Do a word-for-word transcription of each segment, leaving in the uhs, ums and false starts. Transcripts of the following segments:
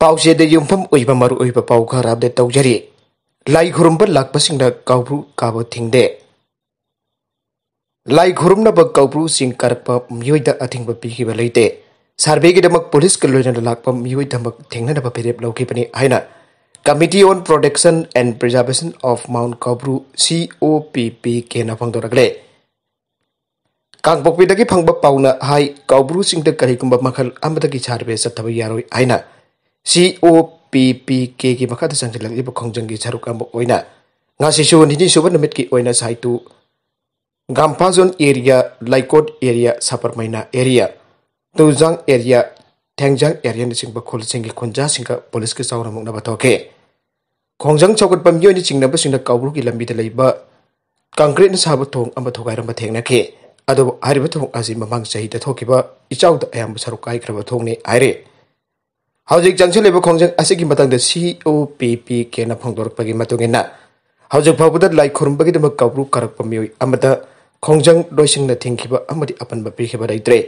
ꯄꯥꯎꯆꯦꯗ ꯌꯨꯝꯐꯝ ꯑꯣꯏꯕ ꯃꯔꯨꯑꯣꯏꯕ ꯄꯥꯎ ꯈꯔ ꯑꯞꯗꯦꯠ ꯇꯧꯖꯔꯤ꯫ ꯂꯥꯏ ꯈꯨꯔꯨꯝꯕ ꯂꯥꯛꯄꯁꯤꯡꯅ ꯀꯧꯕ꯭ꯔꯨ ꯀꯥꯕ ꯊꯤꯡꯗꯦ꯫ ꯂꯥꯏ ꯈꯨꯔꯨꯝꯅꯕ ꯀꯧꯕ꯭ꯔꯨ ꯆꯤꯡ ꯀꯥꯔꯛꯄ ꯃꯤꯑꯣꯏꯗ ꯑꯊꯤꯡꯕ ꯄꯤꯈꯤꯕ ꯂꯩꯇꯦ꯫ ꯁꯔꯚꯦꯒꯤꯗꯃꯛ ꯄꯨꯂꯤꯁꯀ ꯂꯣꯏꯅꯅ ꯂꯥꯛꯄ ꯃꯤꯑꯣꯏꯗꯃꯛ ꯊꯦꯡꯅꯅꯕ ꯐꯤꯔꯦꯞ ꯂꯧꯈꯤꯕꯅꯤ ꯍꯥꯏꯅ Committee on Protection and Preservation of Mount Kaubru, C O P P K ꯅ ꯐꯣꯡꯗꯣꯔꯛꯂꯦ꯫ ꯀꯥꯡꯄꯣꯛꯄꯤꯗꯒꯤ ꯐꯪꯕ ꯄꯥꯎꯅ ꯍꯥꯏ, ꯀꯧꯕ꯭ꯔꯨ ꯆꯤꯡꯗ ꯀꯔꯤꯒꯨꯝꯕ ꯃꯈꯜ ꯑꯃꯗꯒꯤ ꯁꯔꯚꯦ ꯆꯠꯊꯕ ꯌꯥꯔꯣꯏ ꯍꯥꯏꯅ C O P P K ꯒꯤ ꯃꯈꯥꯗ ꯆꯪꯁꯤꯜꯂꯛꯂꯤꯕ ꯈꯣꯡꯖꯪꯒꯤ ꯁꯔꯨꯛ ꯑꯃ ꯑꯣꯏꯅ ꯉꯁꯤꯁꯨ ꯅꯤꯅꯤ ꯁꯨꯕ ꯅꯨꯃꯤꯠꯀꯤ ꯑꯣꯏꯅ ꯁꯥꯏꯇꯨ, Gampha zone area, Leikot area, Saparmeina area, Tujang area, Thengjang ꯑꯦꯔꯤꯌꯥꯅꯆꯤꯡꯕ ꯈꯨꯜꯁꯤꯡꯒꯤ ꯈꯨꯟꯖꯥꯁꯤꯡꯒ ꯄꯨꯂꯤꯁꯀ ꯆꯥꯎꯅ ꯃꯨꯛꯅꯕ ꯊꯣꯛꯈꯤ꯫ ꯈꯣꯡꯖꯪ ꯁꯧꯒꯠꯄ ꯃꯤꯑꯣꯏꯅ ꯆꯤꯡꯅꯕꯁꯤꯡꯅ ꯀꯧꯕ꯭ꯔꯨꯒꯤ ꯂꯝꯕꯤꯗ ꯂꯩꯕ ꯀꯪꯀ꯭ꯔꯤꯠꯅ ꯁꯥꯕ ꯊꯣꯡ ꯑꯃ ꯊꯨꯒꯥꯏꯔꯝꯕ ꯊꯦꯡꯅꯈꯤ꯫ ꯑꯗꯨꯕꯨ ꯍꯥꯏꯔꯤꯕ ꯊꯣꯡ ꯑꯁꯤ ꯃꯃꯥꯡ ꯆꯍꯤꯗ ꯊꯣꯛꯈꯤꯕ ꯏꯆꯥꯎꯗ ꯑꯌꯥꯝꯕ ꯁꯔꯨꯛ ꯀꯥꯏꯈ꯭ꯔꯕ ꯊꯣꯡꯅꯤ ꯍꯥꯏꯔꯤ꯫ ꯍꯧꯖꯤꯛ ꯆꯪꯁꯤꯜꯂꯤꯕ ꯈꯣꯡꯖꯪ ꯑꯁꯤꯒꯤ ꯃꯇꯥꯡꯗ C O P P K ꯅ ꯐꯣꯡꯗꯣꯔꯛꯄꯒꯤ ꯃꯇꯨꯡ ꯏꯟꯅ, ꯍꯧꯖꯤꯛ ꯐꯥꯎꯕꯗ ꯂꯥꯏ ꯈꯨꯔꯨꯝꯕꯒꯤꯗꯃꯛ ꯀꯧꯕ꯭ꯔꯨ ꯀꯥꯔꯛꯄ ꯃꯤꯑꯣꯏ ꯑꯃꯗ ꯈꯣꯡꯖꯪ ꯂꯣꯏꯁꯤꯡꯅ ꯊꯤꯡꯈꯤꯕ ꯑꯃꯗꯤ ꯑꯄꯟꯕ ꯄꯤꯈꯤꯕ ꯂꯩꯇ꯭ꯔꯦ꯫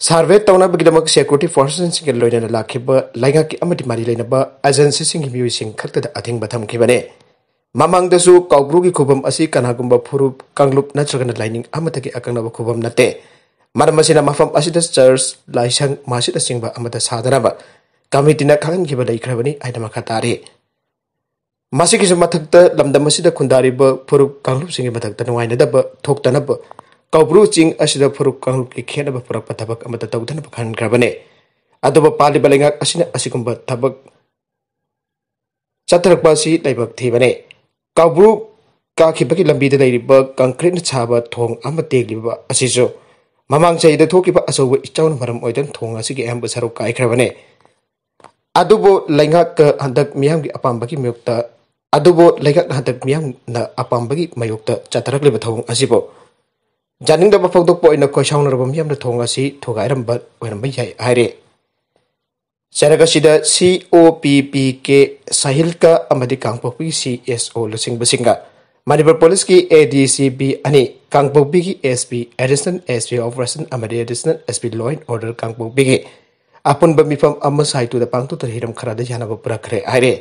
ꯁꯔꯚꯦ ꯇꯧꯅꯕꯒꯤꯗꯃꯛ ꯁꯦꯀ꯭ꯌꯨꯔꯤꯇꯤ ꯐꯣꯔꯁꯁꯤꯡꯒ ꯂꯣꯏꯅꯅ ꯂꯥꯛꯈꯤꯕ ꯂꯩꯉꯥꯛꯀꯤ ꯑꯃꯗꯤ ꯃꯔꯤ ꯂꯩꯅꯕ ꯑꯦꯖꯦꯟꯁꯤꯁꯤꯡꯒꯤ ꯃꯤꯑꯣꯏꯁꯤꯡ ꯈꯛꯇꯗ ꯑꯊꯤꯡꯕ ꯊꯝꯈꯤꯕꯅꯤ꯫ ꯃꯃꯥꯡꯗꯁꯨ ꯀꯧꯕ꯭ꯔꯨꯒꯤ ꯈꯨꯕꯝ ꯑꯁꯤ ꯀꯅꯥꯒꯨꯝꯕ ꯐꯨꯔꯨꯞ, ꯀꯥꯡꯂꯨꯞ ꯅꯠꯇ꯭ꯔꯒꯅ ꯂꯥꯏꯅꯤꯡ ꯑꯃꯠꯇꯒꯤ ꯑꯀꯛꯅꯕ ꯈꯨꯕꯝ ꯅꯠꯇꯦ꯫ ꯃꯔꯝ ꯑꯁꯤꯅ ꯃꯐꯝ ꯑꯁꯤꯗ ꯆꯔꯆ, ꯂꯥꯏꯁꯪ, ꯃꯁꯖꯤꯗꯅꯆꯤꯡꯕ ꯑꯃꯠꯇ ꯁꯥꯗꯅꯕ ꯀꯃꯤꯇꯤꯅ ꯈꯪꯍꯟꯈꯤꯕ ꯂꯩꯈ꯭ꯔꯕꯅꯤ ꯍꯥꯏꯅ ꯃꯈꯥ ꯇꯥꯔꯤ꯫ ꯃꯁꯤꯒꯤꯁꯨ ꯃꯊꯛꯇ ꯂꯝꯗꯝ ꯑꯁꯤꯗ ꯈꯨꯟꯗꯥꯔꯤꯕ ꯐꯨꯔꯨꯞ ꯀꯥꯡꯂꯨꯞꯁꯤꯡꯒꯤ ꯃꯊꯛꯇ ꯅꯨꯡꯉꯥꯏꯅꯗꯕ ꯊꯣꯛꯇꯅꯕ ꯀꯧꯕ꯭ꯔꯨ ꯆꯤꯡ ꯑꯁꯤꯗ ꯐꯨꯔꯨꯞ ꯀꯥꯡꯂꯨꯞꯀꯤ ꯈꯦꯠꯅꯕ ꯄꯨꯔꯛꯄ ꯊꯕꯛ ꯑꯃꯠꯇ ꯇꯧꯗꯅꯕ ꯈꯟꯈ꯭ꯔꯕꯅꯤ꯫ ꯑꯗꯨꯕꯨ ꯄꯥꯜꯂꯤꯕ ꯂꯩꯉꯥꯛ ꯑꯁꯤꯅ ꯑꯁꯤꯒꯨꯝꯕ ꯊꯕꯛ ꯆꯠꯊꯔꯛꯄ ꯑꯁꯤ ꯂꯥꯏꯕꯛ ꯊꯤꯕꯅꯤ꯫ ꯀꯧꯕ꯭ꯔꯨ ꯀꯥꯈꯤꯕꯒꯤ ꯂꯝꯕꯤꯗ ꯂꯩꯔꯤꯕ ꯀꯪꯀ꯭ꯔꯤꯠꯅ ꯁꯥꯕ ꯊꯣꯡ ꯑꯃ ꯇꯦꯛꯂꯤꯕ ꯑꯁꯤꯁꯨ ꯃꯃꯥꯡ ꯆꯍꯤꯗ ꯊꯣꯛꯈꯤꯕ ꯑꯆꯧꯕ ꯏꯆꯥꯎꯅ ꯃꯔꯝ ꯑꯣꯏꯗꯨꯅ ꯊꯣꯡ ꯑꯁꯤꯒꯤ ꯑꯌꯥꯝꯕ ꯁꯔꯨꯛ ꯀꯥꯏꯈ꯭ꯔꯕꯅꯤ꯫ ꯑꯗꯨꯕꯨ ꯂꯩꯉꯥꯛꯀ ꯍꯟꯗꯛ ꯃꯤꯌꯥꯝꯒꯤ ꯑꯄꯥꯝꯕꯒꯤ ꯃꯥꯌꯣꯛꯇ, ꯑꯗꯨꯕꯨ ꯂꯩꯉꯥꯛꯅ ꯍꯟꯗꯛ ꯃꯤꯌꯥꯝꯅ ꯑꯄꯥꯝꯕꯒꯤ ꯃꯥꯌꯣꯛꯇ ꯆꯠꯊꯔꯛꯂꯤꯕ ꯊꯧꯑꯣꯡ ꯑꯁꯤꯕꯨ ꯌꯥꯅꯤꯡꯗꯕ ꯐꯣꯡꯗꯣꯛꯄ ꯑꯣꯏꯅ ꯈꯣꯏꯁꯥꯎꯅꯔꯕ ꯃꯤꯌꯥꯝꯅ ꯊꯣꯡ ꯑꯁꯤ ꯊꯨꯒꯥꯏꯔꯝꯕ ꯑꯣꯏꯔꯝꯕ ꯌꯥꯏ ꯍꯥꯏꯔꯤ꯫ ꯆꯔꯛ ꯑꯁꯤꯗ C O P P K ꯁꯥꯍꯤꯜꯀꯥ ꯑꯃꯗꯤ ꯀꯥꯡꯄꯣꯛꯄꯤ C S O ꯂꯨꯆꯤꯡꯕꯁꯤꯡꯒ ꯃꯅꯤꯄꯨꯔ ꯄꯨꯂꯤꯁꯀꯤ A D C B ꯑꯅꯤ, ꯀꯥꯡꯄꯣꯛꯄꯤꯒꯤ S P, Additional S P Operation ꯑꯃꯗꯤ Additional S P Law and Order ꯀꯥꯡꯄꯣꯛꯄꯤꯒꯤ ꯑꯄꯨꯟꯕ ꯃꯤꯐꯝ ꯑꯃ ꯁꯥꯏꯇꯨꯗ ꯄꯥꯡꯊꯣꯛꯇꯨꯅ ꯍꯤꯔꯝ ꯈꯔꯗ ꯌꯥꯅꯕ ꯄꯨꯔꯛꯈ꯭ꯔꯦ ꯍꯥꯏꯔꯦ꯫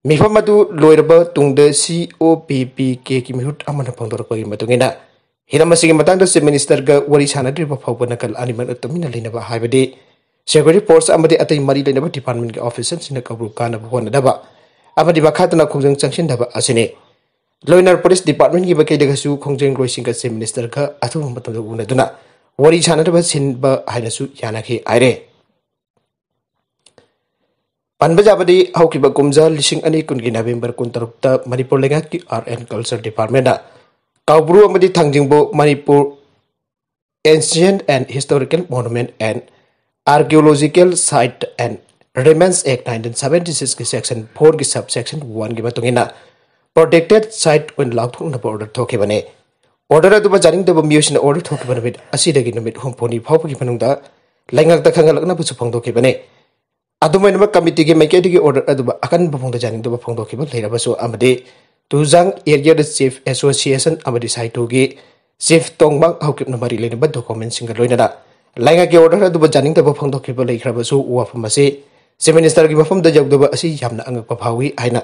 ꯃꯤꯐꯝ ꯑꯗꯨ ꯂꯣꯏꯔꯕ ꯇꯨꯡꯗ C O P P K ꯒꯤ ꯃꯤꯍꯨꯠ ꯑꯃꯅ ꯐꯣꯡꯗꯣꯔꯛꯄꯒꯤ ꯃꯇꯨꯡ ꯏꯟꯅ, ꯍꯤꯔꯝ ꯑꯁꯤꯒꯤ ꯃꯇꯥꯡꯗ Chief Minister ꯒ ꯋꯥꯔꯤ ꯁꯥꯟꯅꯗ꯭ꯔꯤꯕ ꯐꯥꯎꯕ ꯅꯥꯀꯜ ꯑꯅꯤꯃꯛꯅ ꯇꯨꯃꯤꯟꯅ ꯂꯩꯅꯕ ꯍꯥꯏꯕꯗꯤ security force ꯑꯃꯗꯤ ꯑꯇꯩ ꯃꯔꯤ ꯂꯩꯅꯕ department ꯀꯤ officer ꯁꯤꯡꯅ ꯀꯧꯕ꯭ꯔꯨ ꯀꯥꯅꯕ ꯍꯣꯠꯅꯗꯕ ꯑꯃꯗꯤ ꯃꯈꯥ ꯇꯥꯅ ꯈꯣꯡꯖꯪ ꯆꯪꯁꯤꯟꯗꯕ ꯑꯁꯤꯅꯤ꯫ ꯂꯣꯏꯅ police department ꯀꯤ ꯃꯥꯏꯀꯩꯗꯒꯁꯨ ꯈꯣꯡꯖꯪꯂꯣꯏꯁꯤꯡꯒ Chief Minister ꯒ ꯑꯊꯨꯕ ꯃꯇꯝꯗ ꯎꯅꯗꯨꯅ ꯋꯥꯔꯤ ꯁꯥꯟꯅꯅꯕ ꯁꯤꯟꯕ ꯍꯥꯏꯅꯁꯨ ꯌꯥꯅꯈꯤ ꯍꯥꯏꯔꯦ꯫ ꯄꯟꯕ ꯌꯥꯕꯗꯤ, ꯍꯧꯈꯤꯕ ꯀꯨꯝꯖꯥ ꯂꯤꯁꯤꯡ ꯑꯅꯤ ꯀꯨꯟꯒꯤ November ꯀꯨꯟꯇꯔꯨꯛꯇ ꯃꯅꯤꯄꯨꯔ ꯂꯩꯉꯥꯛꯀꯤ Art and Culture Department ꯅ ꯀꯥꯎꯕ꯭ꯔꯨ ꯑꯃꯗꯤ ꯊꯥꯡꯖꯤꯡꯕꯨ Manipur Ancient and Historical Monument and Archaeological Site and Remains Act nineteen seventy six ꯀꯤ section four ꯒꯤ subsection one ꯒꯤ ꯃꯇꯨꯡ ꯏꯟꯅ protected site ꯑꯣꯏꯅ ꯂꯥꯎꯊꯣꯛꯅꯕ order ꯊꯣꯛꯈꯤꯕꯅꯤ꯫ Order ꯑꯗꯨꯕꯨ ꯌꯥꯅꯤꯡꯗꯕ ꯃꯤꯑꯣꯏꯁꯤꯡꯅ order ꯊꯣꯛꯈꯤꯕ ꯅꯨꯃꯤꯠ ꯑꯁꯤꯗꯒꯤ ꯅꯨꯃꯤꯠ ꯍꯨꯝꯐꯨꯅꯤ ꯐꯥꯎꯕꯒꯤ ꯃꯅꯨꯡꯗ ꯂꯩꯉꯥꯛꯇ ꯈꯪꯍꯜꯂꯛꯅꯕꯁꯨ ꯐꯣꯡꯗꯣꯛꯈꯤꯕꯅꯤ꯫ ꯑꯗꯨꯝ ꯑꯣꯏꯅꯃꯛ, committee ꯒꯤ ꯃꯥꯏꯀꯩꯗꯒꯤ order ꯑꯗꯨꯕꯨ ꯑꯀꯟꯕ ꯐꯣꯡꯗ ꯌꯥꯅꯤꯡꯗꯕ ꯐꯣꯡꯗꯣꯛꯈꯤꯕ ꯂꯩꯔꯕꯁꯨ ꯑꯃꯗꯤ ꯇꯨꯖꯥꯡ area ꯗ Chief Association ꯑꯃꯗꯤ ꯁꯥꯏꯇꯣꯒꯤ Chief ꯇꯣꯡꯕꯥꯡ ꯍꯧꯈꯤꯕꯅ ꯃꯔꯤ ꯂꯩꯅꯕ document ꯁꯤꯡꯒ ꯂꯣꯏꯅꯅ ꯂꯩꯉꯥꯛꯀꯤ order ꯑꯗꯨꯕꯨ ꯌꯥꯅꯤꯡꯗꯕ ꯐꯣꯡꯗꯣꯛꯈꯤꯕ ꯂꯩꯈ꯭ꯔꯕꯁꯨ, ꯋꯥꯐꯝ ꯑꯁꯤ Chief Minister ꯒꯤ ꯃꯐꯝꯗ ꯌꯧꯗꯕ ꯑꯁꯤ ꯌꯥꯝꯅ ꯑꯉꯛꯄ ꯐꯥꯎꯏ ꯍꯥꯏꯅ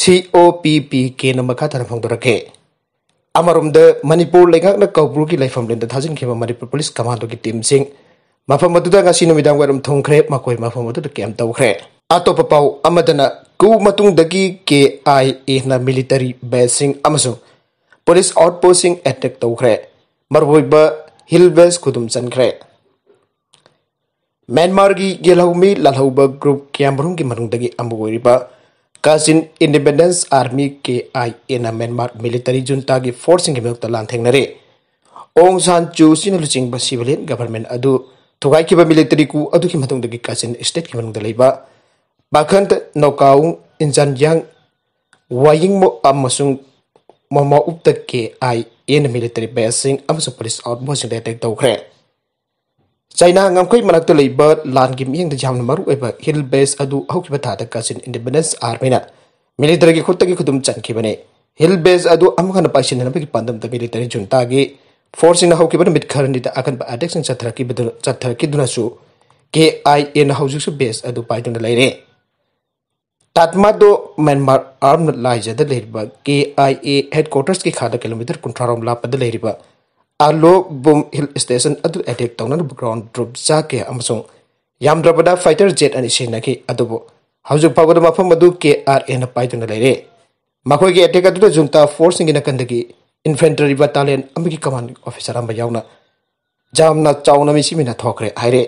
C O P P K ꯅ ꯃꯈꯥ ꯇꯥꯅ ꯐꯣꯡꯗꯣꯔꯛꯈꯤ꯫ ꯑꯃꯔꯣꯝꯗ, ꯃꯅꯤꯄꯨꯔ ꯂꯩꯉꯥꯛꯅ ꯀꯧꯕ꯭ꯔꯨꯒꯤ ꯂꯩꯐꯝꯂꯦꯟꯗ ꯊꯥꯖꯤꯟꯈꯤꯕ ꯃꯅꯤꯄꯨꯔ police commando ꯒꯤ team ꯁꯤꯡ ꯃꯐꯝ ꯑꯗꯨꯗ ꯉꯁꯤ ꯅꯨꯃꯤꯗꯥꯡ ꯋꯥꯏꯔꯝ ꯊꯨꯡꯈ꯭ꯔꯦ, ꯃꯈꯣꯏ ꯃꯐꯝ ꯑꯗꯨꯗ camp ꯇꯧꯈ꯭ꯔꯦ꯫ ꯑꯇꯣꯞꯄ ꯄꯥꯎ ꯑꯃꯗꯅ, coup ꯃꯇꯨꯡꯗꯒꯤ K I A ꯅ military base ꯁꯤꯡ ꯑꯃꯁꯨꯡ police outpost ꯁꯤꯡ attack ꯇꯧꯈ꯭ꯔꯦ, ꯃꯔꯨꯑꯣꯏꯕ hill base ꯈꯨꯗꯨꯝ ꯆꯟꯈ꯭ꯔꯦ꯫ ꯃ꯭ꯌꯥꯟꯃꯥꯔꯒꯤ ꯌꯦꯜꯍꯧꯃꯤ ꯂꯥꯜꯍꯧꯕ group ꯀꯌꯥꯃꯔꯨꯝꯒꯤ ꯃꯅꯨꯡꯗꯒꯤ ꯑꯃ ꯑꯣꯏꯔꯤꯕ Kachin Independence Army, K I A ꯅ ꯃ꯭ꯌꯥꯟꯃꯥꯔ military junta ꯒꯤ force ꯁꯤꯡꯒꯤ ꯃꯥꯌꯣꯛꯇ ꯂꯥꯟꯊꯦꯡꯅꯔꯦ꯫ ꯑꯣꯡ ꯁꯥꯟ ꯆꯨ ꯆꯤꯅ ꯂꯨꯆꯤꯡꯕ civilian government ꯑꯗꯨ ꯊꯨꯒꯥꯏꯈꯤꯕ military coup ꯑꯗꯨꯒꯤ ꯃꯇꯨꯡꯗꯒꯤ Kachin state ꯀꯤ ꯃꯅꯨꯡꯗ ꯂꯩꯕ ꯄꯥꯈꯟ, ꯅꯣꯀꯥꯎ, ꯏꯟꯖꯥꯟꯌꯥꯡ, ꯋꯥꯌꯤꯡꯃꯣ ꯑꯃꯁꯨꯡ ꯃꯣꯃꯣꯎꯞꯇ K I A ꯅ military base ꯁꯤꯡ ꯑꯃꯁꯨꯡ police outpost ꯁꯤꯡꯗ attack ꯇꯧꯈ꯭ꯔꯦ꯫ ꯆꯥꯏꯅꯥ ꯉꯝꯈꯩ ꯃꯅꯥꯛꯇ ꯂꯩꯕ ꯂꯥꯟꯒꯤ ꯃꯤꯠꯌꯦꯡꯗ ꯌꯥꯝꯅ ꯃꯔꯨ ꯑꯣꯏꯕ hill base ꯑꯗꯨ ꯍꯧꯈꯤꯕ ꯊꯥꯗ Kachin Independence Army ꯅ military ꯒꯤ ꯈꯨꯠꯇꯒꯤ ꯈꯨꯗꯨꯝ ꯆꯟꯈꯤꯕꯅꯤ꯫ Hill base ꯑꯗꯨ ꯑꯃꯨꯛ ꯍꯟꯅ ꯄꯥꯏꯁꯤꯟꯅꯅꯕꯒꯤ ꯄꯥꯟꯗꯝꯗ military junta ꯒꯤ force ꯁꯤꯡꯅ ꯍꯧꯈꯤꯕ ꯅꯨꯃꯤꯠ ꯈꯔꯅꯤꯗ ꯑꯀꯟꯕ attack ꯁꯤꯡ ꯆꯠꯊꯔꯛꯈꯤꯕꯗꯨ-, ꯆꯠꯊꯔꯛꯈꯤꯗꯨꯅꯁꯨ ꯀꯦ ꯑꯥꯏ ꯑꯦꯅ ꯍꯧꯖꯤꯛꯁꯨ ꯕꯦꯁ ꯑꯗꯨ ꯄꯥꯏꯗꯨꯅ ꯂꯩꯔꯦ꯫ ꯇꯥꯠꯃꯥꯗꯣ ꯃ꯭ꯌꯥꯟꯃꯥꯔ ꯑꯥꯔꯝꯅ ꯂꯥꯏꯖꯗ ꯂꯩꯔꯤꯕ ꯀꯦ ꯑꯥꯏ ꯑꯦ ꯍꯦꯗꯀ꯭ꯋꯥꯇꯔꯁꯀꯤ ꯈꯥꯗ ꯀꯤꯂꯣꯃꯤꯇꯔ ꯀꯨꯟꯊ꯭ꯔꯥ ꯔꯣꯝ ꯂꯥꯞꯄꯗ ꯂꯩꯔꯤꯕ ꯑꯂꯣ ꯕꯨꯝ ꯍꯤꯜ ꯁ꯭ꯇꯦꯁꯟ ꯑꯗꯨ ꯑꯦꯇꯦꯛ ꯇꯧꯅꯅꯕ ꯒ꯭ꯔꯥꯎꯟ ꯇ꯭ꯔꯨꯞ ꯆꯥ ꯀꯌꯥ ꯑꯃꯁꯨꯡ ꯌꯥꯝꯗ꯭ꯔꯕꯗ ꯐꯥꯏꯇꯔ ꯖꯦꯠ ꯑꯅꯤ ꯁꯤꯖꯤꯟꯅꯈꯤ꯫ ꯑꯗꯨꯕꯨ ꯍꯧꯖꯤꯛ ꯐꯥꯎꯕꯗ ꯃꯐꯝ ꯑꯗꯨ ꯀꯦ ꯑꯥꯔ ꯑꯦꯅ ꯄꯥꯏꯗꯨꯅ ꯂꯩꯔꯦ꯫ ꯃꯈꯣꯏꯒꯤ ꯑꯦꯇꯦꯛ ꯑꯗꯨꯗ ꯖꯨꯟꯇꯥ ꯐꯣꯔꯁꯁꯤꯡꯒꯤꯅ ꯀꯟꯗꯒꯤ ꯏꯟꯐꯦꯟꯇ꯭ꯔꯤ ꯕꯠꯇꯥꯂꯤꯌꯟ ꯑꯃꯒꯤ ꯀꯃꯥꯟ ꯑꯣꯐꯤꯁꯥꯔ ꯑꯃ ꯌꯥꯎꯅ ꯌꯥꯝꯅ ꯆꯥꯎꯅ ꯃꯤꯁꯤꯃꯤꯅ ꯊꯣꯛꯈ꯭ꯔꯦ ꯍꯥꯏꯔꯦ꯫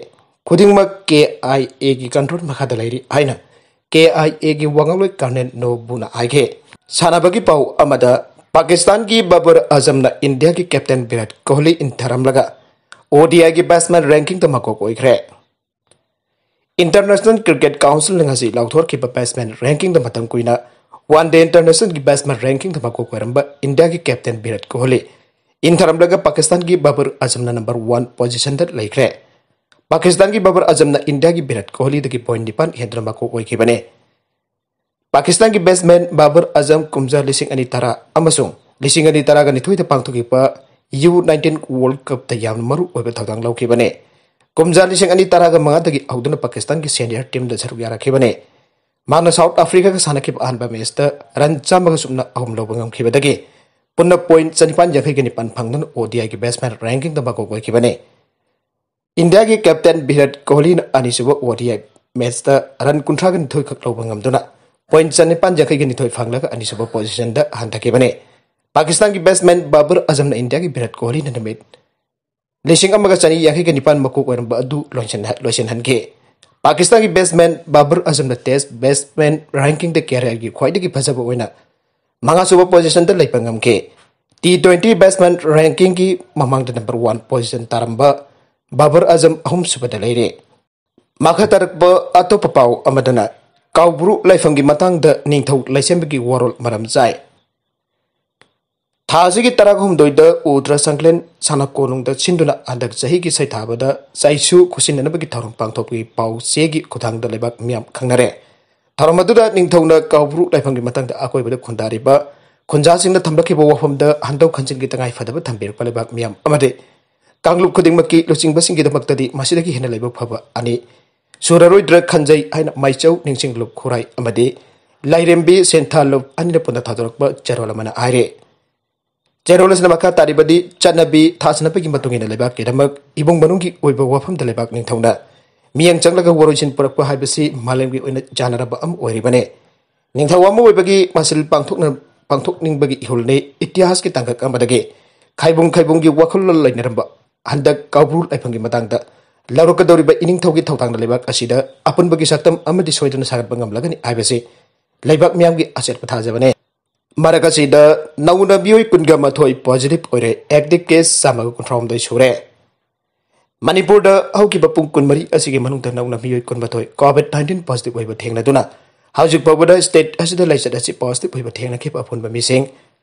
ꯈꯨꯗꯤꯡꯃꯛ ꯀꯦ ꯑꯥꯏ ꯑꯦꯒꯤ ꯀꯟꯇ꯭ꯔꯣꯜ ꯃꯈꯥꯗ ꯂꯩꯔꯤ ꯍꯥꯏꯅ ꯀꯦ ꯑꯥꯏ ꯑꯦꯒꯤ ꯋꯥꯉꯥꯡꯂꯣꯏ ꯀꯔꯅꯦꯜ ꯅꯣꯕꯨꯅ ꯍꯥꯏꯈꯤ꯫ ꯁꯥꯟꯅꯕꯒꯤ ꯄꯥꯎ ꯑꯃꯗ, ꯄꯥꯀꯤꯁꯇꯥꯟꯒꯤ ꯕꯕꯔ ꯑꯖꯝꯅ ꯏꯟꯗꯤꯌꯥꯒꯤ ꯀꯦꯞꯇꯦꯟ ꯚꯤꯔꯥꯠ ꯀꯣꯍꯂꯤ ꯏꯟꯊꯔꯝꯂꯒ ꯑꯣ ꯗꯤ ꯑꯥꯏꯒꯤ ꯕꯦꯠꯁꯃꯦꯟ ꯔꯦꯡꯀꯤꯡꯗ ꯃꯀꯣꯛ ꯑꯣꯏꯈ꯭ꯔꯦ꯫ ꯏꯟꯇꯔꯅꯦꯁꯅꯦꯜ ꯀ꯭ꯔꯤꯀꯦꯠ ꯀꯥꯎꯟꯁꯤꯜꯅ ꯉꯁꯤ ꯂꯥꯎꯊꯣꯛꯈꯤꯕ ꯕꯦꯠꯁꯃꯦꯟ ꯔꯦꯡꯀꯤꯡꯗ ꯃꯇꯝ ꯀꯨꯏꯅ ꯋꯥꯟ ꯗꯦ ꯏꯟꯇꯔꯅꯦꯁꯅꯦꯜꯒꯤ ꯕꯦꯠꯁꯃꯦꯟ ꯔꯦꯡꯀꯤꯡꯗ ꯃꯀꯣꯛ ꯑꯣꯏꯔꯝꯕ ꯏꯟꯗꯤꯌꯥꯒꯤ captain Virat Kohli ꯏꯟꯊꯔꯝꯂꯒ ꯄꯥꯀꯤꯁꯇꯥꯟꯒꯤ ꯕꯕꯔ ꯑꯖꯝꯅ number one ꯄꯣꯖꯤꯁꯟꯗ ꯂꯩꯈ꯭ꯔꯦ꯫ ꯄꯥꯀꯤꯁꯇꯥꯟꯒꯤ ꯕꯕꯔ ꯑꯖꯝꯅ ꯏꯟꯗꯤꯌꯥꯒꯤ ꯚꯤꯔꯥꯠ ꯀꯣꯍꯂꯤꯗꯒꯤ ꯄꯣꯏꯟ ꯅꯤꯄꯥꯟ ꯍꯦꯟꯗꯨꯅ ꯃꯀꯣꯛ ꯑꯣꯏꯈꯤꯕꯅꯤ꯫ ꯄꯥꯀꯤꯁꯇꯥꯟꯒꯤ ꯕꯦꯠꯁꯃꯦꯟ ꯕꯥꯕꯔ ꯑꯖꯝ ꯀꯨꯝꯖꯥ ꯂꯤꯁꯤꯡ ꯑꯅꯤ ꯇꯔꯥ ꯑꯃꯁꯨꯡ ꯂꯤꯁꯤꯡ ꯑꯅꯤ ꯇꯔꯥꯒ ꯅꯤꯊꯣꯏꯗ ꯄꯥꯡꯊꯣꯛꯈꯤꯕ ꯌꯨ ꯅꯥꯏꯟꯇꯤꯟ ꯋꯥꯔꯜ ꯀꯞꯇ ꯌꯥꯝꯅ ꯃꯔꯨ ꯑꯣꯏꯕ ꯊꯧꯗꯥꯡ ꯂꯧꯈꯤꯕꯅꯤ꯫ ꯀꯨꯝꯖꯥ ꯂꯤꯁꯤꯡ ꯑꯅꯤ ꯇꯔꯥꯒ ꯃꯉꯥꯗꯒꯤ ꯍꯧꯗꯨꯅ ꯄꯥꯀꯤꯁꯇꯥꯟꯒꯤ ꯁꯦꯅꯤꯌꯔ ꯇꯤꯝꯗ ꯁꯔꯨꯛ ꯌꯥꯔꯛꯈꯤꯕꯅꯤ꯫ ꯃꯍꯥꯛꯅ ꯁꯥꯎꯠ ꯑꯐ꯭ꯔꯤꯀꯥꯒ ꯁꯥꯟꯅꯈꯤꯕ ꯑꯍꯥꯟꯕ ꯃꯦꯆꯇ ꯔꯟ ꯆꯥꯝꯃꯒ ꯁꯨꯞꯅ ꯑꯍꯨꯝ ꯂꯧꯕ ꯉꯝꯈꯤꯕꯗꯒꯤ ꯄꯨꯟꯅ ꯄꯣꯏꯟ ꯆꯅꯤꯄꯥꯟ ꯌꯥꯡꯈꯩꯒ ꯅꯤꯄꯥꯟ ꯐꯪꯗꯨꯅ ꯑꯣ ꯗꯤ ꯑꯥꯏꯒꯤ ꯕꯦꯠꯁꯃꯦꯟ ꯔꯦꯡꯀꯤꯡꯗ ꯃꯀꯣꯛ ꯑꯣꯏꯈꯤꯕꯅꯤ꯫ ꯏꯟꯗꯤꯌꯥꯒꯤ ꯀꯦꯞꯇꯦꯟ ꯚꯤꯔꯥꯠ ꯀꯣꯍꯂꯤꯅ ꯑꯅꯤꯁꯨꯕ ꯑꯣ ꯗꯤ ꯑꯥꯏ ꯃꯦꯆꯇ ꯔꯟ ꯀꯨꯟꯊ꯭ꯔꯥꯒ ꯅꯤꯊꯣꯏ ꯈꯛ ꯂꯧꯕ ꯉꯝꯗꯨꯅ ꯄꯣꯏꯟ ꯆꯅꯤꯄꯥꯟ ꯌꯥꯡꯈꯩꯒ ꯅꯤꯊꯣꯏ ꯐꯪꯂꯒ ꯑꯅꯤꯁꯨꯕ ꯄꯣꯖꯤꯁꯟꯗ ꯍꯟꯊꯈꯤꯕꯅꯤ꯫ ꯄꯥꯀꯤꯁꯇꯥꯟꯒꯤ ꯕꯦꯠꯁꯃꯦꯟ ꯕꯥꯕꯔ ꯑꯖꯝꯅ ꯏꯟꯗꯤꯌꯥꯒꯤ ꯚꯤꯔꯥꯠ ꯀꯣꯍꯂꯤꯅ ꯅꯨꯃꯤꯠ ꯂꯤꯁꯤꯡ ꯑꯃꯒ ꯆꯅꯤ ꯌꯥꯡꯈꯩꯒ ꯅꯤꯄꯥꯟ ꯃꯀꯣꯛ ꯑꯣꯏꯔꯝꯕ ꯑꯗꯨ ꯂꯣꯏꯁꯤꯟ-, ꯂꯣꯏꯁꯤꯟꯍꯟꯈꯤ꯫ ꯄꯥꯀꯤꯁꯇꯥꯟꯒꯤ ꯕꯦꯠꯁꯃꯦꯟ ꯕꯥꯕꯔ ꯑꯖꯝꯅ ꯇꯦꯁ ꯕꯦꯠꯁꯃꯦꯟ ꯔꯦꯡꯀꯤꯡꯗ ꯀꯦꯔꯤꯌꯔꯒꯤ ꯈ꯭ꯋꯥꯏꯗꯒꯤ ꯐꯖꯕ ꯑꯣꯏꯅ ꯃꯉꯥꯁꯨꯕ ꯄꯣꯖꯤꯁꯟꯗ ꯂꯩꯕ ꯉꯝꯈꯤ꯫ ꯇꯤ ꯇ꯭ꯋꯦꯟꯇꯤ ꯕꯦꯠꯁꯃꯦꯟ ꯔꯦꯡꯀꯤꯡꯒꯤ ꯃꯃꯥꯡꯗ ꯅꯝꯕꯔ ꯋꯥꯟ ꯄꯣꯖꯤꯁꯟ ꯇꯥꯔꯝꯕ ꯕꯥꯕꯔ ꯑꯖꯝ ꯑꯍꯨꯝꯁꯨꯕꯗ ꯂꯩꯔꯦ꯫ ꯃꯈꯥ ꯇꯥꯔꯛꯄ ꯑꯇꯣꯞꯄ ꯄꯥꯎ ꯑꯃꯗꯅ ꯀꯥꯎꯕ꯭ꯔꯨ ꯂꯥꯏꯐꯝꯒꯤ ꯃꯇꯥꯡꯗ ꯅꯤꯡꯊꯧ ꯂꯩꯁꯦꯝꯕꯒꯤ ꯋꯥꯔꯣꯜ ꯃꯔꯝ ꯆꯥꯏ꯫ ꯊꯥ ꯑꯁꯤꯒꯤ ꯇꯔꯥꯍꯨꯝꯗꯣꯏꯗ ꯎꯗ꯭ꯔ ꯁꯪꯀ꯭ꯂꯦꯟ ꯁꯥꯟꯅ ꯀꯣꯅꯨꯡꯗ ꯁꯤꯟꯗꯨꯅ ꯍꯟꯗꯛ ꯆꯍꯤꯒꯤ ꯁꯩꯊꯥꯕꯗ ꯆꯩꯁꯨ ꯈꯨꯠꯁꯤꯟꯅꯅꯕꯒꯤ ꯊꯧꯔꯝ ꯄꯥꯡꯊꯣꯛꯄꯒꯤ ꯄꯥꯎ ꯆꯦꯒꯤ ꯈꯨꯊꯥꯡꯗ ꯂꯩꯕꯥꯛ ꯃꯤꯌꯥꯝ ꯈꯪꯅꯔꯦ꯫ ꯊꯧꯔꯝ ꯑꯗꯨꯗ ꯅꯤꯡꯊꯧꯅ ꯀꯥꯎꯕ꯭ꯔꯨ ꯂꯥꯏꯐꯝꯒꯤ ꯃꯇꯥꯡꯗ ꯑꯀꯣꯏꯕꯗ ꯈꯨꯟꯗꯥꯔꯤꯕ ꯈꯨꯟꯖꯥꯁꯤꯡꯅ ꯊꯝꯂꯛꯈꯤꯕ ꯋꯥꯐꯝꯗ ꯍꯟꯗꯣꯛ ꯍꯟꯖꯤꯟꯒꯤ ꯇꯉꯥꯏ ꯐꯗꯕ ꯊꯝꯕꯤꯔꯛꯄ ꯂꯩꯕꯥꯛ ꯃꯤꯌꯥꯝ ꯑꯃꯗꯤ ꯀꯥꯡꯂꯨꯞ ꯈꯨꯗꯤꯡꯃꯛꯀꯤ ꯂꯨꯆꯤꯡꯕꯁꯤꯡꯒꯤꯗꯃꯛꯇꯗꯤ ꯃꯁꯤꯗꯒꯤ ꯍꯦꯟꯅ ꯂꯥꯏꯕꯛ ꯐꯕ ꯑꯅꯤ ꯁꯨꯔꯔꯣꯏꯗ꯭ꯔꯥ ꯈꯟꯖꯩ ꯍꯥꯏꯅ ꯃꯥꯏꯆꯧ ꯅꯤꯡꯁꯤꯡꯂꯨꯞ ꯈꯨꯔꯥꯏ ꯑꯃꯗꯤ ꯂꯥꯏꯔꯦꯝꯕꯤ ꯁꯦꯟꯊꯥꯂꯨꯞ ꯑꯅꯤꯅ ꯄꯨꯟꯅ ꯊꯥꯗꯣꯔꯛꯄ ꯆꯦꯔꯣꯜ ꯑꯃꯅ ꯍꯥꯏꯔꯤ꯫ ꯆꯦꯔꯣꯜ ꯑꯁꯤꯅ ꯃꯈꯥ ꯇꯥꯔꯤꯕꯗꯤ, ꯆꯠꯅꯕꯤ ꯊꯥꯖꯅꯕꯒꯤ ꯃꯇꯨꯡ ꯏꯟꯅ ꯂꯩꯕꯥꯛꯀꯤꯗꯃꯛ ꯏꯃꯨꯡ ꯃꯅꯨꯡꯒꯤ ꯑꯣꯏꯕ ꯋꯥꯐꯝꯗ ꯂꯩꯕꯥꯛ ꯅꯤꯡꯊꯧꯅ ꯃꯤꯠꯌꯦꯡ ꯆꯪꯂꯒ ꯋꯥꯔꯣꯏꯁꯤꯟ ꯄꯨꯔꯛꯄ ꯍꯥꯏꯕꯁꯤ ꯃꯥꯂꯦꯝꯒꯤ ꯑꯣꯏꯅ ꯌꯥꯅꯔꯕ ꯑꯃ ꯑꯣꯏꯔꯤꯕꯅꯤ꯫ ꯅꯤꯡꯊꯧ ꯑꯃ ꯑꯣꯏꯕꯒꯤ ꯃꯁꯤꯜ ꯄꯥꯡꯊꯣꯛꯅ-, ꯄꯥꯡꯊꯣꯛꯅꯤꯡꯕꯒꯤ ꯏꯍꯨꯜꯅꯤ꯫ ꯏꯇꯤꯍꯥꯁꯀꯤ ꯇꯥꯡꯀꯛ ꯑꯃꯗꯒꯤ ꯈꯥꯏꯕꯨꯡ ꯈꯥꯏꯕꯨꯡꯒꯤ ꯋꯥꯈꯜꯂꯣꯟ ꯂꯩꯅꯔꯝꯕ ꯍꯟꯗꯛ ꯀꯧꯕ꯭ꯔꯨ ꯂꯥꯏꯐꯝꯒꯤ ꯃꯇꯥꯡꯗ ꯂꯧꯔꯛꯀꯗꯧꯔꯤꯕ ꯏꯅꯤꯡꯊꯧꯒꯤ ꯊꯧꯗꯥꯡꯅ ꯂꯩꯕꯥꯛ ꯑꯁꯤꯗ ꯑꯄꯨꯟꯕꯒꯤ ꯁꯛꯇꯝ ꯑꯃꯗꯤ ꯁꯣꯏꯗꯅ ꯁꯥꯒꯠꯄ ꯉꯝꯂꯒꯅꯤ ꯍꯥꯏꯕꯁꯤ ꯂꯩꯕꯥꯛ ꯃꯤꯌꯥꯝꯒꯤ ꯑꯆꯦꯠꯄ ꯊꯥꯖꯕꯅꯤ꯫ ꯃꯔꯛ ꯑꯁꯤꯗ ꯅꯧꯅ ꯃꯤꯑꯣꯏ ꯀꯨꯟꯒ ꯃꯥꯊꯣꯏ positive ꯑꯣꯏꯔꯦ, active case ꯆꯥꯝꯃꯒ ꯀꯨꯟꯊ꯭ꯔꯥꯍꯨꯝꯗꯣꯏ ꯁꯨꯔꯦ꯫ ꯃꯅꯤꯄꯨꯔꯗ ꯍꯧꯈꯤꯕ ꯄꯨꯡ ꯀꯨꯟꯃꯔꯤ ꯑꯁꯤꯒꯤ ꯃꯅꯨꯡꯗ ꯅꯧꯅ ꯃꯤꯑꯣꯏ ꯀꯨꯟꯃꯥꯊꯣꯏ COVID nineteen positive ꯑꯣꯏꯕ ꯊꯦꯡꯅꯗꯨꯅ ꯍꯧꯖꯤꯛ ꯐꯥꯎꯕꯗ state ꯑꯁꯤꯗ ꯂꯥꯏꯆꯠ ꯑꯁꯤ positive ꯑꯣꯏꯕ ꯊꯦꯡꯅꯈꯤꯕ ꯑꯄꯨꯟꯕ ꯃꯤꯁꯤꯡ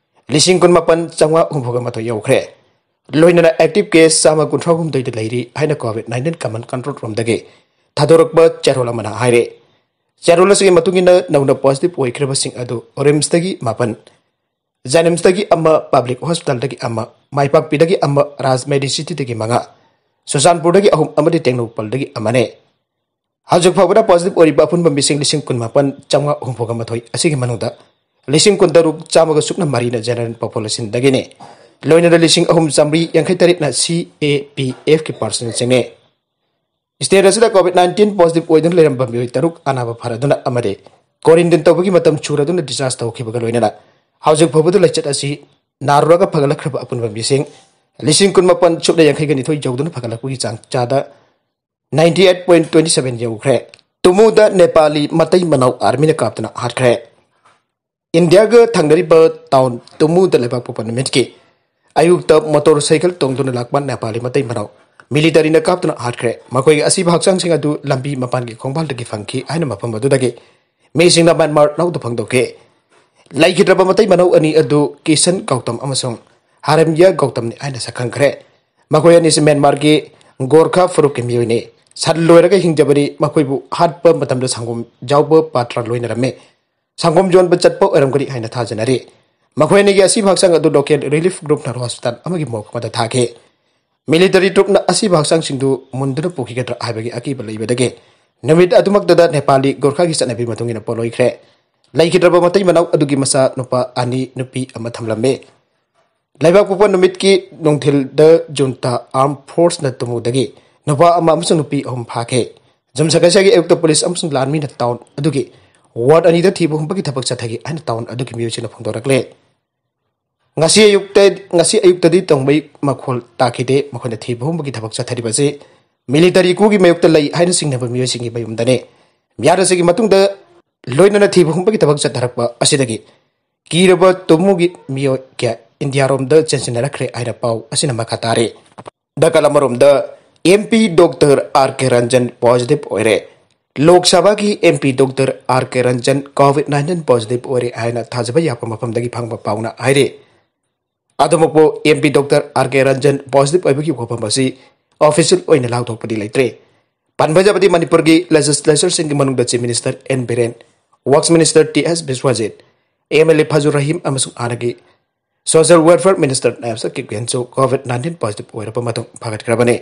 ꯂꯤꯁꯤꯡ ꯀꯨꯟꯃꯥꯄꯟ ꯆꯥꯝꯃꯉꯥ ꯍꯨꯝꯐꯨꯒ ꯃꯥꯊꯣꯏ ꯌꯧꯈ꯭ꯔꯦ꯫ ꯂꯣꯏꯅꯅ active case ꯆꯥꯝꯃ ꯀꯨꯟꯊ꯭ꯔꯥ ꯍꯨꯝꯗꯣꯏꯗ ꯂꯩꯔꯤ ꯍꯥꯏꯅ COVID nineteen command control roomꯗꯒꯤ ꯊꯥꯗꯣꯔꯛꯄ ꯆꯦꯔꯣꯜ ꯑꯃꯅ ꯍꯥꯏꯔꯦ꯫ ꯆꯦꯔꯣꯜ ꯑꯁꯤꯒꯤ ꯃꯇꯨꯡ ꯏꯟꯅ ꯅꯧꯅ positive ꯑꯣꯏꯈ꯭ꯔꯕꯁꯤꯡ ꯑꯗꯨ RIMSꯇꯒꯤ ꯃꯥꯄꯟ, JNIMSꯇꯒꯤ ꯑꯃ, Public Hospitalꯗꯒꯤ ꯑꯃ, ꯃꯥꯏꯄꯥꯛꯄꯤꯗꯒꯤ ꯑꯃ, ꯔꯥꯖ Medicityꯗꯒꯤ ꯃꯉꯥ, ꯆꯨꯔꯆꯥꯟꯄꯨꯔꯗꯒꯤ ꯑꯍꯨꯝ ꯑꯃꯗꯤ ꯇꯦꯡꯅꯧꯄꯜꯗꯒꯤ ꯑꯃꯅꯤ꯫ ꯍꯧꯖꯤꯛ ꯐꯥꯎꯕꯗ positive ꯑꯣꯏꯔꯤꯕ ꯑꯄꯨꯟꯕ ꯃꯤꯁꯤꯡ ꯂꯤꯁꯤꯡ ꯀꯨꯟꯃꯥꯄꯟ ꯆꯥꯝꯃꯉꯥ ꯍꯨꯝꯐꯨꯒ ꯃꯥꯊꯣꯏ ꯑꯁꯤꯒꯤ ꯃꯅꯨꯡꯗ ꯂꯤꯁꯤꯡ ꯀꯨꯟꯇꯔꯨꯛ ꯆꯥꯝꯃꯒ ꯁꯨꯞꯅ ꯃꯔꯤꯅ general populationꯗꯒꯤꯅꯤ꯫ ꯂꯣꯏꯅꯅ ꯂꯤꯁꯤꯡ ꯑꯍꯨꯝ ꯆꯥꯝꯃꯔꯤ ꯌꯥꯡꯈꯩ ꯇꯔꯦꯠꯅ CAPFꯀꯤ personnelꯁꯤꯡꯅꯤ꯫ State ꯑꯁꯤꯗ COVID nineteen positive ꯑꯣꯏꯗꯨꯅ ꯂꯩꯔꯝꯕ ꯃꯤꯑꯣꯏ ꯇꯔꯨꯛ ꯑꯅꯥꯕ ꯐꯔꯗꯨꯅ ꯑꯃꯗꯤ quarantine ꯇꯧꯕꯒꯤ ꯃꯇꯝ ꯁꯨꯔꯗꯨꯅ discharge ꯇꯧꯈꯤꯕꯒ ꯂꯣꯏꯅꯅ ꯍꯧꯖꯤꯛ ꯐꯥꯎꯕꯗ ꯂꯥꯏꯆꯠ ꯑꯁꯤ ꯅꯥꯔꯨꯔꯒ ꯐꯒꯠꯂꯛꯈ꯭ꯔꯕ ꯑꯄꯨꯟꯕ ꯃꯤꯁꯤꯡ ꯂꯤꯁꯤꯡ ꯀꯨꯟꯃꯥꯄꯟ ꯁꯨꯞꯅ ꯌꯥꯡꯈꯩꯒ ꯅꯤꯊꯣꯏ ꯌꯧꯗꯨꯅ ꯐꯒꯠꯂꯛꯄꯒꯤ ꯆꯥꯡ ꯆꯥꯗ ninety eight point twenty seven ꯌꯧꯈ꯭ꯔꯦ꯫ ꯇꯨꯃꯨꯗ Nepali ꯃꯇꯩ ꯃꯅꯥꯎ armyꯅ ꯀꯥꯞꯇꯨꯅ ꯍꯥꯠꯈ꯭ꯔꯦ꯫ ꯏꯟꯗꯤꯌꯥꯒ ꯊꯪꯅꯔꯤꯕ town ꯇꯨꯃꯨꯗ ꯂꯩꯕꯥꯛꯄꯣꯛꯄ ꯅꯨꯃꯤꯠꯀꯤ ꯑꯌꯨꯛꯇ motorcycle ꯇꯣꯡꯗꯨꯅ ꯂꯥꯛꯄ ꯅꯦꯄꯥꯂꯤ ꯃꯇꯩ ꯃꯅꯥꯎ militaryꯅ ꯀꯥꯞꯇꯨꯅ ꯍꯥꯠꯈ꯭ꯔꯦ꯫ ꯃꯈꯣꯏꯒꯤ ꯑꯁꯤꯕ ꯍꯛꯆꯥꯡꯁꯤꯡ ꯑꯗꯨ ꯂꯝꯕꯤ ꯃꯄꯥꯟꯒꯤ ꯈꯣꯡꯕꯥꯜꯗꯒꯤ ꯐꯪꯈꯤ ꯍꯥꯏꯅ ꯃꯐꯝ ꯑꯗꯨꯗꯒꯤ ꯃꯤꯁꯤꯡꯅ ꯃ꯭ꯌꯥꯟꯃꯥꯔ ꯂꯧꯗꯨꯅ ꯐꯣꯡꯗꯣꯛꯈꯤ꯫ ꯂꯩꯈꯤꯗ꯭ꯔꯕ ꯃꯇꯩ ꯃꯅꯥꯎ ꯑꯅꯤ ꯑꯗꯨ ꯀꯤꯁꯟ ꯒꯧꯇꯝ ꯑꯃꯁꯨꯡ ꯍꯥꯔꯝꯌꯥ ꯒꯧꯇꯝꯅꯤ ꯍꯥꯏꯅ ꯁꯛꯈꯪꯈ꯭ꯔꯦ꯫ ꯃꯈꯣꯏ ꯑꯅꯤꯁꯤ ꯃ꯭ꯌꯥꯟꯃꯥꯔꯒꯤ ꯒꯣꯔꯈꯥ ꯐꯨꯔꯨꯞꯀꯤ ꯃꯤꯑꯣꯏꯅꯤ꯫ ꯁꯟ ꯂꯣꯏꯔꯒ ꯍꯤꯡꯖꯕꯅꯤ꯫ ꯃꯈꯣꯏꯕꯨ ꯍꯥꯠꯄ ꯃꯇꯝꯗ ꯁꯪꯒꯣꯝ ꯌꯥꯎꯕ ꯄꯥꯇ꯭ꯔ ꯂꯣꯏꯅꯔꯝꯃꯤ꯫ ꯁꯪꯒꯣꯝ ꯌꯣꯟꯕ ꯆꯠꯄ ꯑꯣꯏꯔꯝꯒꯅꯤ ꯍꯥꯏꯅ ꯊꯥꯖꯅꯔꯤ꯫ ꯃꯈꯣꯏ ꯑꯅꯤꯒꯤ ꯑꯁꯤꯕ ꯍꯛꯆꯥꯡ ꯑꯗꯨ local relief groupꯅ hospital ꯑꯃꯒꯤ morgue ꯑꯃꯗ ꯊꯥꯈꯤ꯫ ꯃꯤꯂꯤꯇꯔꯤ ꯇ꯭ꯔꯨꯞꯅ ꯑꯁꯤꯕ ꯍꯛꯆꯥꯡꯁꯤꯡꯗꯨ ꯃꯨꯟꯗꯨꯅ ꯄꯨꯈꯤꯒꯗ꯭ꯔꯥ ꯍꯥꯏꯕꯒꯤ ꯑꯀꯤꯕ ꯂꯩꯕꯗꯒꯤ ꯅꯨꯃꯤꯠ ꯑꯗꯨꯃꯛꯇꯗ ꯅꯦꯄꯥꯂꯤ ꯒꯣꯔꯈꯥꯒꯤ ꯆꯠꯅꯕꯤ ꯃꯇꯨꯡ ꯏꯟꯅ ꯄꯣꯠꯂꯣꯏꯈ꯭ꯔꯦ꯫ ꯂꯩꯈꯤꯗ꯭ꯔꯕ ꯃꯇꯩ ꯃꯅꯥꯎ ꯑꯗꯨꯒꯤ ꯃꯆꯥ ꯅꯨꯄꯥ ꯑꯅꯤ, ꯅꯨꯄꯤ ꯑꯃ ꯊꯝꯂꯝꯃꯤ꯫ ꯂꯩꯕꯥꯛ ꯄꯣꯛꯄ ꯅꯨꯃꯤꯠꯀꯤ ꯅꯨꯡꯊꯤꯜꯗ ꯖꯨꯟꯇꯥ ꯑꯥꯔꯝ ꯐꯣꯔꯁꯅ ꯇꯨꯃꯨꯗꯒꯤ ꯅꯨꯄꯥ ꯑꯃ ꯑꯃꯁꯨꯡ ꯅꯨꯄꯤ ꯑꯍꯨꯝ ꯐꯥꯈꯤ꯫ ꯌꯨꯝꯁꯀꯩꯁꯒꯤ ꯑꯌꯨꯛꯇ ꯄꯨꯂꯤꯁ ꯑꯃꯁꯨꯡ ꯂꯥꯟꯃꯤꯅ ꯇꯥꯎꯟ ꯑꯗꯨꯒꯤ ꯋꯥꯔꯗ ꯑꯅꯤꯗ ꯊꯤꯕ ꯍꯨꯝꯕꯒꯤ ꯊꯕꯛ ꯆꯠꯊꯈꯤ ꯍꯥꯏꯅ ꯇꯥꯎꯟ ꯑꯗꯨꯒꯤ ꯃꯤꯑꯣꯏꯁꯤꯡꯅ ꯐꯣꯡꯗꯣꯔꯛꯂꯦ꯫ ꯉꯁꯤ ꯑꯌꯨꯛꯇ, ꯉꯁꯤ ꯑꯌꯨꯛꯇꯗꯤ ꯇꯧꯃꯩ ꯃꯈꯣꯜ ꯇꯥꯈꯤꯗꯦ꯫ ꯃꯈꯣꯏꯅ ꯊꯤꯕ ꯍꯨꯝꯕꯒꯤ ꯊꯕꯛ ꯆꯠꯊꯔꯤꯕꯁꯤ ꯃꯤꯂꯤꯇꯔꯤ ꯀꯨꯒꯤ ꯃꯥꯌꯣꯛꯇ ꯂꯩ ꯍꯥꯏꯅ ꯆꯤꯡꯅꯕ ꯃꯤꯑꯣꯏꯁꯤꯡꯒꯤ ꯃꯌꯨꯝꯗꯅꯤ꯫ ꯃꯤꯍꯥꯠ ꯑꯁꯤꯒꯤ ꯃꯇꯨꯡꯗ ꯂꯣꯏꯅꯅ ꯊꯤꯕ ꯍꯨꯝꯕꯒꯤ ꯊꯕꯛ ꯆꯠꯊꯔꯛꯄ ꯑꯁꯤꯗꯒꯤ ꯀꯤꯔꯕ ꯇꯨꯃꯨꯒꯤ ꯃꯤꯑꯣꯏ ꯀꯌꯥ ꯏꯟꯗꯤꯌꯥꯔꯣꯝꯗ ꯆꯦꯟꯁꯤꯟꯅꯔꯛꯈ꯭ꯔꯦ ꯍꯥꯏꯅ ꯄꯥꯎ ꯑꯁꯤꯅ ꯃꯈꯥ ꯇꯥꯔꯤ꯫ ꯅꯥꯀꯜ ꯑꯃꯔꯣꯝꯗ, ꯑꯦꯝ ꯄꯤ ꯗꯣꯛꯇꯔ ꯑꯥꯔ ꯀꯦ ꯔꯟꯖꯟ ꯄꯣꯖꯤꯇꯤꯚ ꯑꯣꯏꯔꯦ꯫ ꯂꯣꯛ ꯁꯚꯥꯒꯤ ꯑꯦꯝ ꯄꯤ ꯗꯣꯛꯇꯔ ꯑꯥꯔ ꯀꯦ ꯔꯟꯖꯟ ꯀꯣꯚꯤꯗ ꯅꯥꯏꯟꯇꯤꯟ ꯄꯣꯖꯤꯇꯤꯚ ꯑꯣꯏꯔꯦ ꯍꯥꯏꯅ ꯊꯥꯖꯕ ꯌꯥꯕ ꯃꯐꯝꯗꯒꯤ ꯐꯪꯕ ꯄꯥꯎꯅ ꯍꯥꯏꯔꯤ꯫ ꯑꯗꯨꯃꯛꯄꯨ, ꯑꯦꯝ ꯄꯤ ꯗꯣꯛꯇꯔ ꯑꯥꯔ ꯀꯦ ꯔꯟꯖꯟ ꯄꯣꯖꯤꯇꯤꯚ ꯑꯣꯏꯕꯒꯤ ꯋꯥꯐꯝ ꯑꯁꯤ ꯑꯣꯐꯤꯁꯤꯌꯦꯜ ꯑꯣꯏꯅ ꯂꯥꯎꯊꯣꯛꯄꯗꯤ ꯂꯩꯇ꯭ꯔꯦ꯫ ꯄꯟꯕ ꯌꯥꯕꯗꯤ, ꯃꯅꯤꯄꯨꯔꯒꯤ ꯂꯦꯖꯤꯁꯂꯦꯆꯔꯁꯤꯡꯒꯤ ꯃꯅꯨꯡꯗ chief minister N Biren, works minister T S Biswajit, M L A Fazur Rahim ꯑꯃꯁꯨꯡ ꯍꯥꯟꯅꯒꯤ ꯁꯣꯁꯤꯌꯦꯜ ꯋꯦꯜꯐꯤꯌꯔ ꯃꯤꯅꯤꯁꯇꯔ ꯅꯥꯌꯕ ꯁꯀꯤꯕ ꯈꯦꯟꯁꯨ ꯀꯣꯚꯤꯗ ꯅꯥꯏꯟꯇꯤꯟ ꯄꯣꯖꯤꯇꯤꯚ ꯑꯣꯏꯔꯕ ꯃꯇꯨꯡ ꯐꯒꯠꯈ꯭ꯔꯕꯅꯤ꯫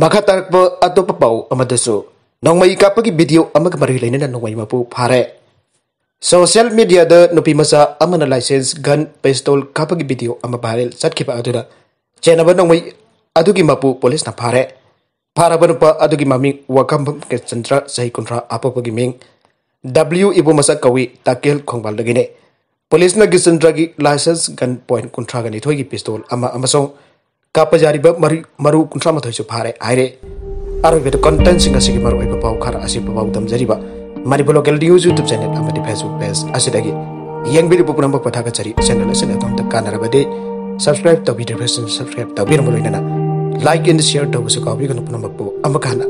ꯃꯈꯥ ꯇꯥꯔꯛꯄ ꯑꯇꯣꯞꯄ ꯄꯥꯎ ꯑꯃꯗꯁꯨ, ꯅꯣꯡꯃꯩ ꯀꯥꯞꯄꯒꯤ ꯚꯤꯗꯤꯑꯣ ꯑꯃꯒ ꯃꯔꯤ ꯂꯩꯅꯅ ꯅꯣꯡꯃꯩ ꯃꯄꯨ ꯐꯥꯔꯦ꯫ ꯁꯣꯁꯤꯌꯦꯜ ꯃꯤꯗꯤꯌꯥꯗ ꯅꯨꯄꯤ ꯃꯆꯥ ꯑꯃꯅ ꯂꯥꯏꯁꯦꯟꯁ ꯒꯟ ꯄꯤꯁꯇꯣꯜ ꯀꯥꯞꯄꯒꯤ ꯚꯤꯗꯤꯑꯣ ꯑꯃ ꯚꯥꯏꯔꯦꯜ ꯆꯠꯈꯤꯕ ꯑꯗꯨꯗ ꯆꯦꯟꯅꯕ ꯅꯣꯡꯃꯩ ꯑꯗꯨꯒꯤ ꯃꯄꯨ ꯄꯨꯂꯤꯁꯅ ꯐꯥꯔꯦ꯫ ꯐꯥꯔꯕ ꯅꯨꯄꯥ ꯑꯗꯨꯒꯤ ꯃꯃꯤꯡ ꯋꯥꯀꯝꯕꯝ ꯀꯦꯆꯟꯗ꯭ꯔ, ꯆꯍꯤ ꯀꯨꯟꯊ꯭ꯔꯥ, ꯑꯄꯣꯛꯄꯒꯤ ꯃꯤꯡ ꯗꯕ꯭ꯂꯤꯎ ꯏꯕꯣꯃꯁꯛ ꯀꯧꯏ, ꯇꯥꯀꯦꯜ ꯈꯣꯡꯕꯥꯜꯗꯒꯤꯅꯤ꯫ ꯄꯨꯂꯤꯁꯅ ꯀꯤꯆꯟꯗ꯭ꯔꯒꯤ ꯂꯥꯏꯁꯦꯟꯁ ꯒꯟ ꯄꯣꯏꯟ ꯀꯨꯟꯊ꯭ꯔꯥꯒ ꯅꯤꯊꯣꯏꯒꯤ ꯄꯤꯁꯇꯣꯜ ꯑꯃ ꯑꯃꯁꯨꯡ ꯀꯥꯞꯄ ꯌꯥꯔꯤꯕ ꯃꯔꯨ, ꯃꯔꯨ ꯀꯨꯟꯊ꯭ꯔꯥ ꯃꯥꯊꯣꯏꯁꯨ ꯐꯥꯔꯦ ꯍꯥꯏꯔꯦ꯫ ꯑꯔꯣꯏꯕꯗ ꯀꯟꯇꯦꯟꯁꯤꯡ ꯑꯁꯤꯒꯤ ꯃꯔꯨꯑꯣꯏꯕ ꯄꯥꯎ ꯈꯔ ꯑꯁꯤ ꯄꯥꯎ ꯇꯝꯖꯔꯤꯕ Manipur local news YouTube channel ꯑꯃꯗꯤ ꯐꯦꯁꯕꯨꯛ ꯄꯦꯖ ꯑꯁꯤꯗꯒꯤ꯫ ꯌꯦꯡꯕꯤꯔꯤꯕ ꯄꯨꯝꯅꯃꯛꯄꯨ ꯊꯥꯒꯠꯆꯔꯤ꯫ ꯆꯦꯅꯦꯜ ꯑꯁꯤꯅ ꯑꯗꯣꯝꯗ ꯀꯥꯟꯅꯔꯕꯗꯤ ꯁꯕꯁꯀ꯭ꯔꯥꯏꯕ ꯇꯧꯕꯤꯗ꯭ꯔꯤꯕꯁꯤꯡ ꯁꯕꯁꯀ꯭ꯔꯥꯏꯕ ꯇꯧꯕꯤꯔꯝꯕ ꯂꯣꯏꯅꯅ ꯂꯥꯏꯛ ꯑꯦꯟ ꯁꯤꯌꯔ ꯇꯧꯕꯁꯨ ꯀꯥꯎꯕꯤꯒꯅꯨ꯫ ꯄꯨꯝꯅꯃꯛꯄꯨ ꯑꯃꯨꯛꯀ ꯍꯟꯅ